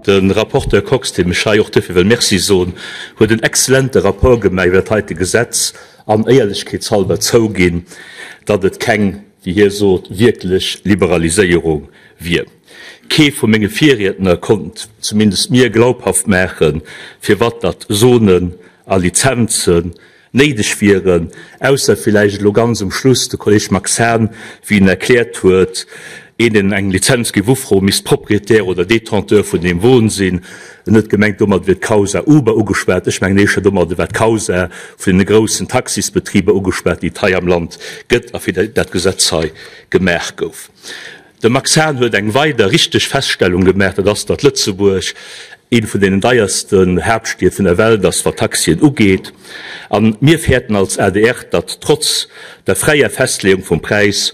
De Rapporteur Kox, deem ech hei och duerfir wëll Merci soen, huet en exzellente Rapport gemaach iwwer dat heite Gesetz an éierlechkeetshalber zouginn, datt et keng, wéi hie sot, wierklech Liberaliséierung wier. Kee vu menge Virriedner konnt zumindest mir glaubhaft maachen, firwat datt Zonen a Lizenzen néideg wieren, ausser villäicht elo ganz um Schluss de Kolleg Max Hahn, wéi en erkläert huet, een, deen eng Lizenz géif ufroen, misst Propriétaire oder Détenteur vun deem Won sinn. En huet gemengt, domat wier d'Causa Uber ugeschwat. Ech mengen éischer, domadde war d'Causa vun deene groussen Taxisbetriber ugeschwat, déi et hei am Land gëtt a fir déi dat Gesetz hei gemaach gouf. De Max Hahn huet eng weider richteg Feststellung gemaach, dat ass, datt Lëtzebuerg ee vun deenen deiersten Haaptstied vun der Welt ass, wat Taxien ugeet. A mir fäerten als adr, datt trotz der fräier Festleeung vum Präis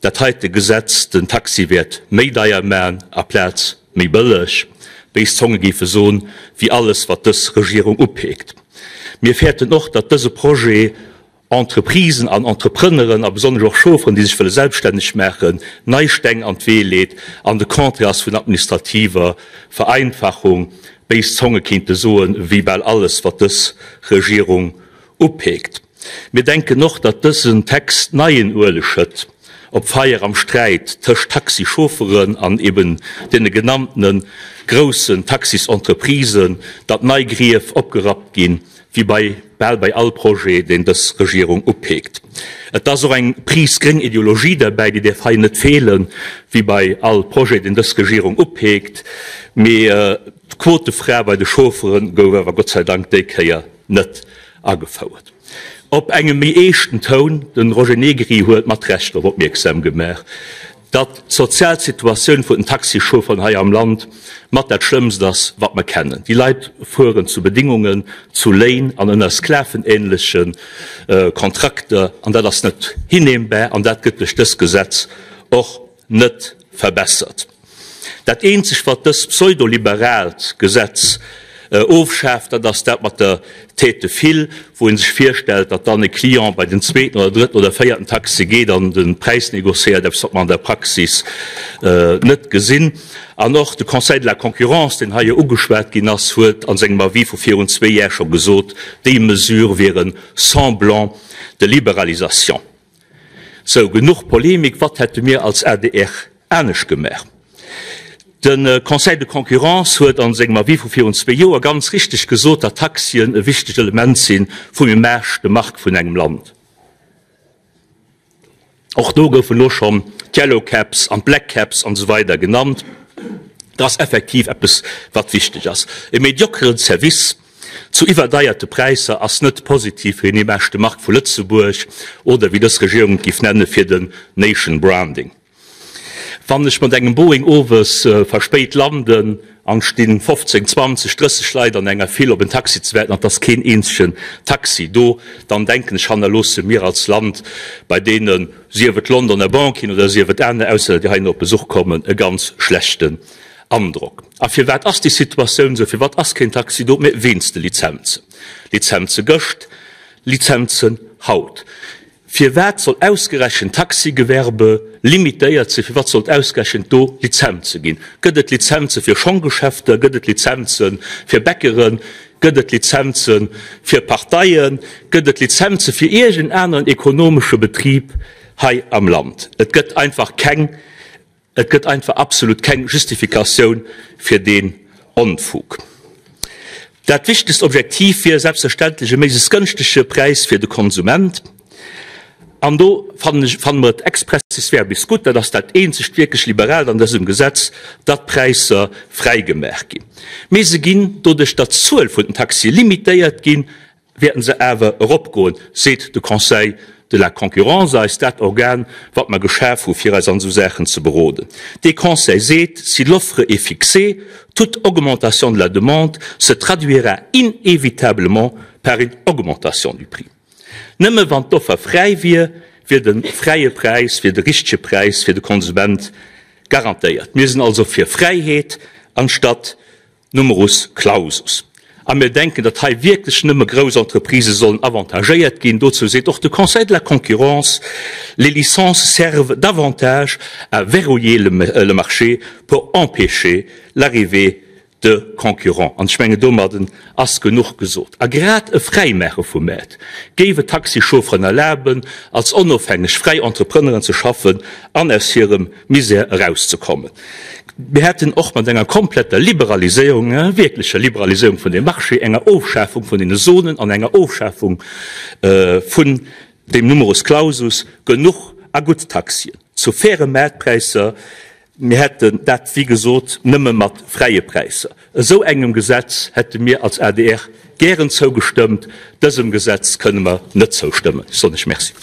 dat heite Gesetz den Taxi wäert méi deier maachen aplaz méi bëlleg. Béis Zonge géife soen, wéi alles, wat dës Regierung upeekt. Mir fäerten och, datt dëse Projet Entreprisen an Entrepreneuren a besonnesch och Chaufferen, déi sech wëlle selbststänneg maachen, nei Steng an d'Wee leet an de Contraire ass vun administrativer Vereinfachung. Béis Zonge kéinte soen, wéi bal alles, wat dës Regierung upeekt. Mir denken och, datt dësen Text neien Ueleg schëtt op d'Feier am Sträit tëscht Taxichaufferen an eben deene genanntene groussen Taxisentreprisen, datt nei Grief opgerappt ginn, wéi bei bal bei all Projet, deen dës Regierung upeekt. Et ass och eng Prise gréng Ideologie derbäi, déi däerf hei net feelen, wéi bei all Projet, deen dës Regierung upeekt. Mee d'Quotefra bei de Chauffere gouf awer Gott sei Dank déi Kéier net agefouert. Op engem méi eeschten Toun, de Roger Negri huet mat Recht drop opmierksam gemaach, datt d'sozial Situatioun vun den Taxichaufferen hei am Land mat dat Schlëmmst ass, wat mer kennen. Déi Leit fueren zu Bedingungen, zu Léin an ënner sklavenähnleche Kontrakter, an dat ass net hinnehmbar an dat gëtt duerch dëst Gesetz och net verbessert. Dat eenzegt, wat dëst pseudoliberaalt Gesetz ofschaaft, dat ass dat mat der Tête de file, wou ee sech virstellt, datt dann e Client bei den zweeten oder drëtten oder véierten Taxi geet an de Präis négociéiert, eppes wat mer an der Praxis net gesinn. An och de Conseil de la Concurrence, deen hei jo ugeschwat ginn ass, huet a sengem Avis vu virun zwee Jar scho gesot, déi Mesure wier e Semblant de libéralisation. Sou, genuch Polemik, wat hätte mir als adr anescht gemaach? De Conseil de Concurrence huet a sengem Avis vu virun zwee Joer ganz richteg gesot, datt Taxien e wichtegt Element si vum Image de marque vun engem Land. Och do goufen elo schonn d'Yellow Cabs an d'Black Cabs an esou weider genannt. Dat ass effektiv eppes, wat wichteg ass. E mediocren Service Zu iwwerdeierte Präisser ass net positiv fir een Image de marque vu Lëtzebuerg oder wéi dës Regierung et giff nenne fir den Nation Branding. Wann ech mat engem Boeing owes verspéit landen an stinn 15, 20, 30 Leit an enger File op en Taxi ze waarden an et ass keen eenzegen Taxi do, dann denken ech hannerloosse mir als Land bei deenen, sief et Londoner Banquieren oder sief et aner Auslänner déi heihinner op Besuch kommen, e ganz schlechten Androck. A firwat ass déi Situatioun esou? Firwat ass keen Taxi do? Mä wéinst de Lizenzen. Lizenze gëscht, Lizenzen haut. Firwat soll ausgerechent d'Taxigewerbe limitéiert sinn? Firwat sollt ausgerechent do Lizenze ginn? Gëtt et Lizenze fir Schonggeschäfter? Gëtt et Lizenze fir Bäckeren? Gëtt et Lizenze fir Parteien? Gëtt et Lizenze fir iergend aneren ekonomesche Betrib hei am Land? Et gëtt einfach keng. Et gëtt einfach absolut keng Justifikatioun fir deen Onfug. Dat wichtegst Objektiv wier selbstverständlech e méiglechst gënschtege Präis fir de Konsument. An do fannen ech, fanne mer et expressis verbis gutt, dat ass dat eenzegt wierklech Liberaalt an dësem Gesetz, datt d'Präisser fräi gemaach ginn. Mee se ginn, doduerch datt d'Zuel vun den Taxie limitéiert ginn, wäerten se awer eropgoen, seet de Conseil de la concurrence eis, dat Organ, wat mer geschaf hu fir eis an esou Saachen ze beroden. Dee Conseil seet, Si l'offre est fixée, toute augmentation de la demande se traduira inévitablement par une augmentation du prix. Nëmme wann d'Offer fräi wier, wier de fräie Präis, wier de richtege Präis fir de Konsument garantéiert. Mir sinn also fir Fräiheet anstatt Numerus clausus. A mir denken, datt hei wierklech nëmme grouss Entreprisë sollen avantagéiert ginn. Dozou seet och de Conseil de la concurrence, Les licences servent davantage à verrouiller le marché pour empêcher l'arrivée. De Concurrent. An ech mengen, domadden ass genuch gesot. A grad e Fräimaache vum Maart géif et Taxichaufferen erlaben, als onofhängeg, fräi Entrepreneuren ze schaffen an aus hirem Misär erauszekommen. Mir hätten och mat enger kompletter Liberaliséierung, enger wierklecher Liberaliséierung vun dem Marché, enger Ofschafung vun deene Zonen an enger Ofschafung vun dem Numerus Clausus genuch a gutt Taxien zu faire Maartpräisser. Mir hätten dat, wéi gesot, nëmme mat fräie Präisser. Esou engem Gesetz hätte mir als adr gären zougestëmmt. Dësem Gesetz kënne mer net zoustëmmen. Ech soen lech Merci.